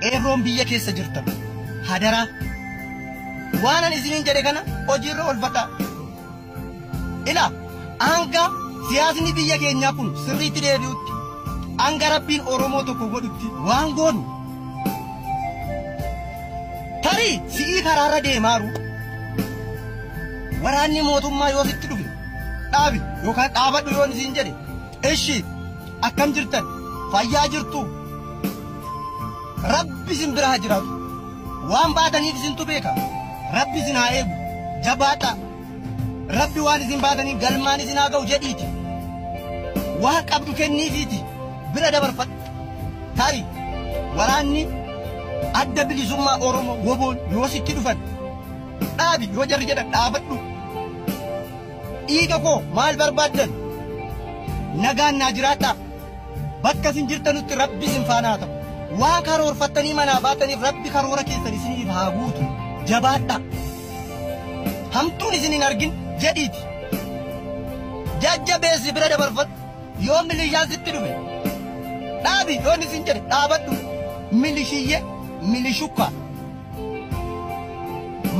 Qeerroon biyya keessa jirtan hadaraa waan ani isiniin jedhe kana hojiirra oolfadhaa. Ilaa hanga siyaasni biyya keenyaa kun sirriitti deebi'utti, hanga Rabbiin Oromoo tokko godhutti waan goonu tarii si'ii karaarra deemaaru waraanni mootummaa yoo sitti dhufe dhaabi yookaan dhaabadhu yoon isiin jedhe, ishi akkam jirtan, fayyaa jirtu, Rabbi isin bira haa jiraatu, waan baataniif isintu beeka, Rabbi isin haa eegu, jabaadhaa, Rabbi waan isin baataniif galmaan isin haa ga'u jedhiiti waan qabdu kenniifiiti bira dabarfadhu. Tarii waraanni Adda Bilisummaa Oromoo WBOn yoo sitti dhufan dhaabi yoo jarri jedhan dhaabadhu. Dhiiga koo maal barbaaddan? Nagaan naa jiraadhaa. Bakka isin jirtanutti Rabbi isin faana haa ta'u. Waan karoorfattanii manaa baataniif Rabbi karoora keessan isiniif haa guutu. Jabaadhaa. Hamtuun isin hin argin jedhiiti. Jajjabeessi bira dabarfadhu. Yoo milishaan sitti dhufe dhaabi yoo inni sin jedhe dhaabadhu. Milishiyye milishukka.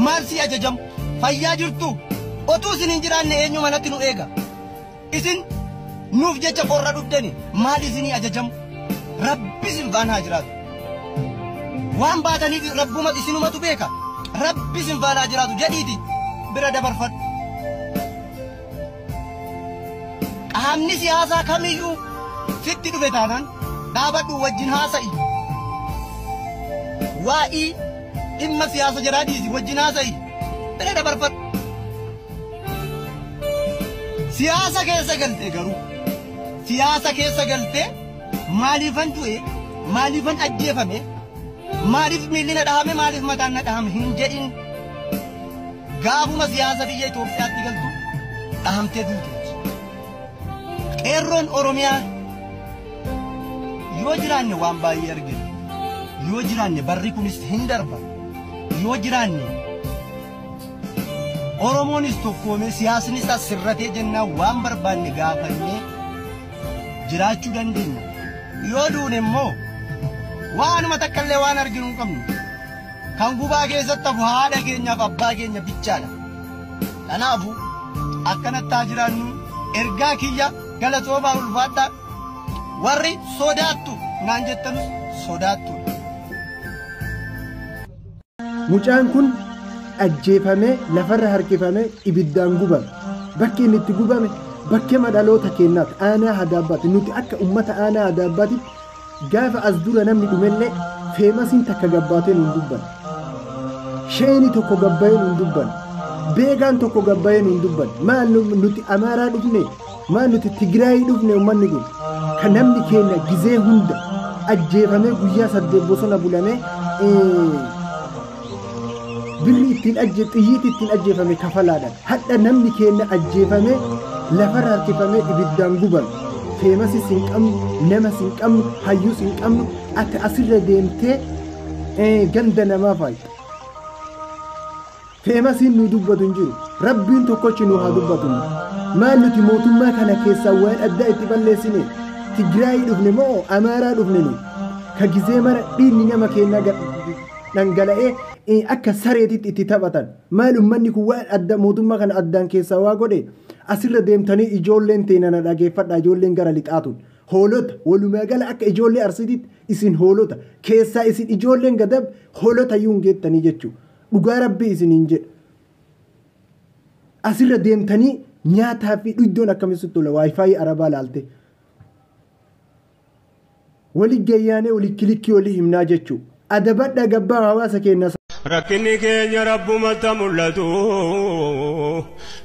Maal si ajajamu? Fayyaa jirtu? Otuu isin hin jiraanne eenyu manatti nu eega? Isin nuuf jecha qorra dhugdani maal isinii ajajamu? Rabbi isin faana haa jiraatu. Waan baataniif Rabbuma isinumatu beeka. Rabbi isin faana haa jiraatu jedhiiti bira dabarfadhu. Qaamni siyaasaa kamiyyuu sitti dhufe taanaan dhaabadhu wajjin haasa'i. Waa'ii dhimma siyaasa jaraa dhiisi wajjin haasa'i. Bira dabarfadhu. Siyaasa keessa galtee garuu siyaasa keessa galtee maaliifan du'e, maaliifan ajjeefame, maaliif miilli na dhahame, maaliif mataan na dhahame hin jedhin. Gaafuma siyaasa biyya Itoophiyaatti galtu dhahamtee duute. Qeerroon Oromiyaa yoo jiraanne waan baay'ee argina. Yoo jiraanne barri kunis hin darba. Yoo jiraanne Oromoonis tokkoomee siyaasni isaas sirratee jennaan waan barbaanne gaafannee jiraachuu dandeenya. Yoo duune immoo waanuma takka illee waan arginu hin qabnu. Kan gubaa keessatti hafu haadha keenyaaf abbaa keenya bichaadha. Kanaafuu akkanatti haa jiraannu. Ergaa kiyya galatoomaa ulfaadhaa. Warri sodaattu naan jettanus sodaattuudha. Mucaan kun ajjeefamee lafarra harkifamee ibiddaan gubame. Bakki inni itti gubame bakkema dhaloota keenyaati. Aanaa Hadaabbaati. Nuti akka uummata aanaa Hadaabbaatitti gaafa as dura namni dhumellee feemasiin takka gabbaatee nuun dubban. Sheeni tokko gabbayee nuun dubban. Beekaan tokko gabbayee nuun dubban. Maal nuti Amaaraa dhufne? Maal nuti Tigraayii dhufne uummanni kun? Kan namni keenya gizee hunda ajjeefamee guyyaa 8 bosona bulamee birri ittiin ajje xiyyiitii ittiin ajjeefame kafalaadhaan. Hadha namni keenya ajjeefamee lafarra harkifamee ibiddaan gubame. Feemasis hin qabnu, namas hin qabnu, hayyuus hin qabnu. Ati asirra deemtee ganda namaa faayta. Feemasiin nu dubbatu hin jiru. Rabbiin tokkochi nu haa dubbatu. Maal nuti mootummaa kana keessaa waan addaa itti balleessine? Tigraayii dhufne moo Amaaraa dhufne nu? Ka gizee mara dhiigni nama keenyaa dhangala'ee akka sareetitti itti taphatan. Maal uummanni kun waan adda mootummaa kana addaan keessaa waa godhe? Asirra deemtanii ijoolleen teena na dhageeffadha, ijoolleen gara lixaatun. Hoolota walumaa gala akka ijoollee Arsiititti isin hoolota. Keessaa isin ijoolleen Gadab hoolota iyyuu hin geettanii jechuudha. Dhugaa Rabbii isiniin jedha. Asirra deemtanii nyaataa fi dhugdoon akkamitti tola waayifaayi Arabaa laalte. Wali gayyaanee wali kilikkii walii himnaa jechuudha. Adabadha gabbaa hawaasa keenya. Rakkinni keenya Rabbumatti mul'atu.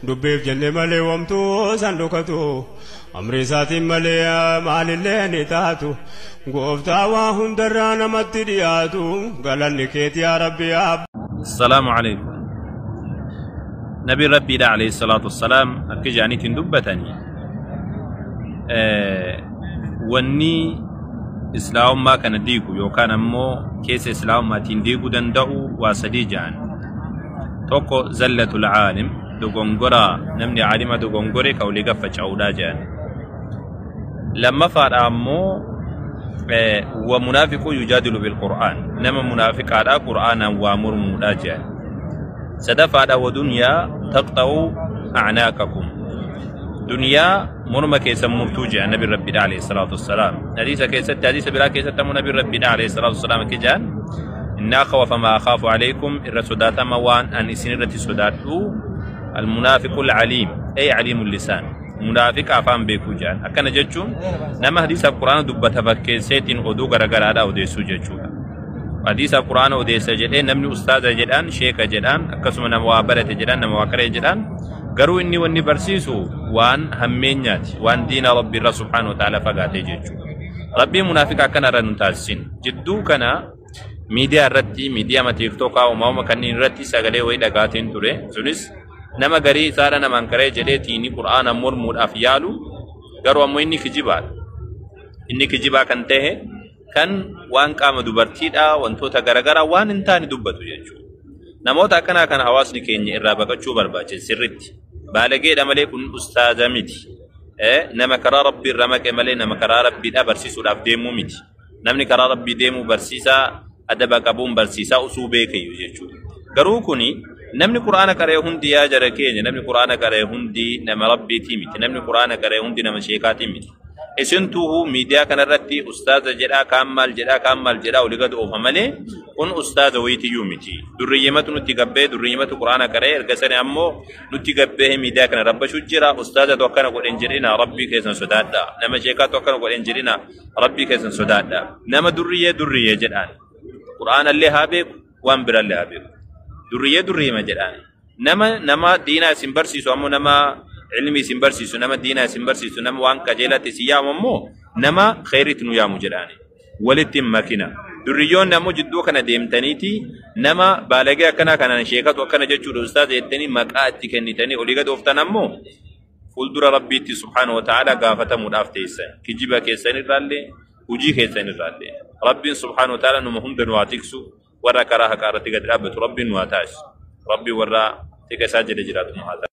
Dubbiif jenne malee wamtuu san dhokatu. Amri isaatiin malee maalillee ni taatu. Gooftaa waa hundarraa namatti dhiyaatu. Galanni keeti yaa Rabbi yaa. Assalaamu alaikum. Nabiin Rabbiidha alayhi salaatu wassalaam akka jaaniitiin dubbatanii wanni islaamummaa kana diigu yookaan ammoo keessa islaamummaatiin diiguu danda'u waa sadii ja'an. Tokko zallatul caalim, dogongora namni caalima dogongore ka olii gaffaca'uudhaa ja'an. Lammaffaadha ammoo Wa munaafiqu yujaadilu bilqur'aan, nama munaafiqaadha qur'aanaan waa mormuudha jedhan. Sadaffaadha, wa dunyaa taqxa'u a'naaqakum, duniyaa morma keessan murtuu jedhan nabi rabbiidha alayhi salaatu wassalaam. Hadiisa keessatti, hadiisa biraa keessatti ammoo nabi rabbiidha alayhi salaatu wassalaam akka jedhan: inna akhwafa maa akhaafu alaykum, irra sodaatama waan an isin irratti sodaadhu, almunaafiqu alcaliim, ay caliimu lisaan, munaafiqa afaan beekuu jedhan. Akkana jechuun nama hadiisaaf quraana dubbata fakkeesseetiin oduu garagaraadha odeessuu jechuudha. Hadiisaaf quraana odeessa jedhee namni ustaaza jedhaan, sheeka jedhaan, akkasuma nama waa barate jedhaan, nama waa qaree jedhaan, garuu inni wanni barsiisu waan hammeenyaati, waan diina rabbi irra subhaanahu wa ta'ala fagaatee jechuudha. Rabbiin munaafiqa akkana irra nu taasisin. Jidduu kana miidiyaa irratti, miidiyaa tiiktookaa uumama kanneen irratti sagalee wayii dhagaateen ture. Sunis nama garii isaadha namaan karee jedhee tiini qur'aana mormuudhaaf yaalu, garuu ammoo inni kijibaadha. Inni kijibaa kan ta'e kan waan qaama dubartiidha, wantoota garaagaraa waan hin taane dubbatu jechuudha. Namoota akkanaa kana hawaasni keenya irraa baqachuu barbaachisa sirritti. Baalageedha malee kun ustaaza miti. Nama karaa rabbii irra maqe malee nama karaa rabbiidha barsiisuudhaaf deemuu miti. Namni karaa rabbii deemuu barsiisaa adaba qabuun barsiisaa usuu beekayyuu jechuudha. Garuu kuni namni quraana qaree hundi, yaa jara keenya, namni quraana qaree hundi nama rabbiitii miti. Namni quraana qaree hundi nama sheekaatii miti. Isintuu miidiyaa kanarratti ustaaza jedhaa, kaan maal jedhaa, kaan maal jedhaa olii gad oofa malee kun ustaaza wayiitiyyuu miti. Durriyyimatu nutti gabbee, durriyyimatu quraana qaree erga sani ammoo nutti gabbee miidiyaa kana rabbashuu jira. Ustaazatu akkana godhen jedhina, rabbii keessan sodaadha. Nama sheekaatu akkana godhen jedhina, rabbii keessan sodaadha. Nama durriyyee durriyyee jedhaan. Quraanallee haa beeku, waan birallee haa beeku. Durriyyee durriyyima jedhaan. Nama diinaa isin barsiisu ammoo, nama ilmi isin barsiisu, nama diinaa isin barsiisu, nama waan qajeelatti isin yaamu ammoo nama kheyritti nu yaamu jedhaani. Walitti hin makina. Durriyyoonni ammoo jidduu kana deemtaniiti nama baalagee akkanaa kanaan sheekatu akkana jechuudha ustaaza jettanii maqaa itti kennitanii olii gad ooftan ammoo fuuldura rabbiitti subhaanahu wa ta'ala gaafatamuudhaaf teessan. Kijiba keessanirraallee, hujii keessanirraallee. Rabbiin subhaanahu wa ta'ala numa hunda nu haa tiksu, warra karaa haqaa irratti gad dhaabbatu rabbiin nu haa taasisu. Rabbiin warra tika isaa jala jiraatu nu haa taasisu.